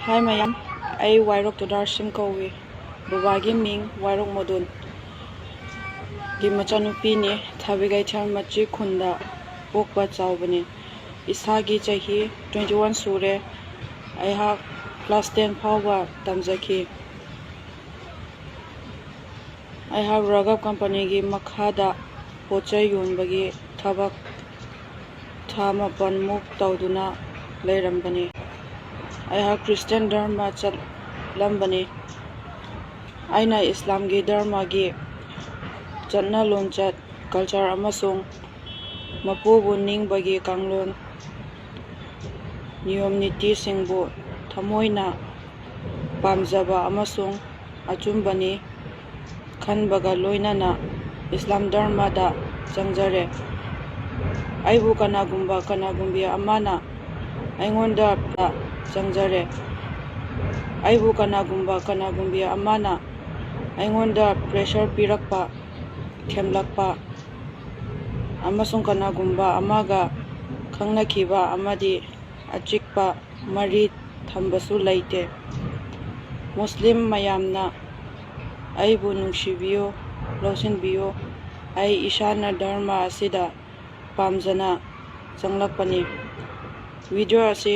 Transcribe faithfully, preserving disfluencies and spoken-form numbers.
ꯍꯥꯏ ꯃꯌꯥꯝ, ꯑꯩ ꯋꯥꯏꯔꯣꯛ ꯇꯨꯗꯥꯔꯁꯤꯡ ꯀꯧꯏ꯫ ꯕꯕꯥꯒꯤ ꯃꯤꯡ ꯋꯥꯏꯔꯣꯛ ꯃꯣꯗꯨꯟ꯫ ꯒꯤ ꯃꯆꯥꯅꯨꯄꯤꯅꯤ꯫ ꯊꯥꯕꯤ ꯀꯩꯊꯦꯜ ꯃꯆꯤ ꯈꯨꯟꯗ ꯄꯣꯛꯄ ꯆꯥꯎꯕꯅꯤ꯫ ꯏꯁꯥꯒꯤ ꯆꯍꯤ twenty one ꯁꯨꯔꯦ꯫ ꯑꯩꯍꯥꯛ class ten ꯐꯥꯎꯕ ꯇꯝꯖꯈꯤ꯫ ꯑꯩꯍꯥꯛ ꯔꯒꯞ ꯀꯝꯄꯅꯤꯒꯤ ꯃꯈꯥꯗ ꯄꯣꯠ ꯆꯩ ꯌꯣꯟꯕꯒꯤ ꯊꯕꯛ ꯊꯥ ꯃꯥꯄꯟꯃꯨꯛ ꯇꯧꯗꯨꯅ ꯂꯩꯔꯝꯕꯅꯤ꯫ ꯑꯩꯍꯥꯛ ꯈ꯭ꯔꯤꯁꯇꯤꯌꯥꯟ ꯙꯔꯃ ꯆꯠꯂꯝꯕꯅꯤ꯫ ꯑꯩꯅ ꯏꯁꯂꯥꯝꯒꯤ ꯙꯔꯃꯒꯤ ꯆꯠꯅ ꯂꯣꯟꯆꯠ, culture ꯑꯃꯁꯨꯡ ꯃꯄꯨꯕꯨ ꯅꯤꯡꯕꯒꯤ ꯀꯥꯡꯂꯣꯟ, ꯅꯤꯌꯣꯝ ꯅꯤꯇꯤꯁꯤꯡꯕꯨ ꯊꯃꯣꯏꯅ ꯄꯥꯝꯖꯕ ꯑꯃꯁꯨꯡ ꯑꯆꯨꯝꯕꯅꯤ ꯈꯟꯕꯒ ꯂꯣꯏꯅꯅ ꯏꯁꯂꯥꯝ ꯙꯔꯃꯗ ꯆꯪꯖꯔꯦ꯫ ꯑꯩꯕꯨ ꯀꯅꯥꯒꯨꯝꯕ ꯀꯅꯥꯒꯨꯝꯕꯤ ꯑꯃꯅ ꯑꯩꯉꯣꯟꯗ ꯆꯪꯖꯔꯦ꯫ ꯑꯩꯕꯨ ꯀꯅꯥꯒꯨꯝꯕ ꯀꯅꯥꯒꯨꯝꯕꯤ ꯑꯃꯅ ꯑꯩꯉꯣꯟꯗ pressure ꯄꯤꯔꯛꯄ, ꯊꯦꯝꯂꯛꯄ ꯑꯃꯁꯨꯡ ꯀꯅꯥꯒꯨꯝꯕ ꯑꯃꯒ ꯈꯪꯅꯈꯤꯕ ꯑꯃꯗꯤ ꯑꯆꯤꯛꯄ ꯃꯔꯤ ꯊꯝꯕꯁꯨ ꯂꯩꯇꯦ꯫ ꯃꯨꯁꯂꯤꯝ ꯃꯌꯥꯝꯅ ꯑꯩꯕꯨ ꯅꯨꯡꯁꯤꯕꯤꯌꯨ, ꯂꯧꯁꯤꯟꯕꯤꯌꯨ꯫ ꯑꯩ ꯏꯁꯥꯅ ꯙꯔꯃ ꯑꯁꯤꯗ ꯄꯥꯝꯖꯅ ꯆꯪꯂꯛꯄꯅꯤ꯫ Video ꯑꯁꯤ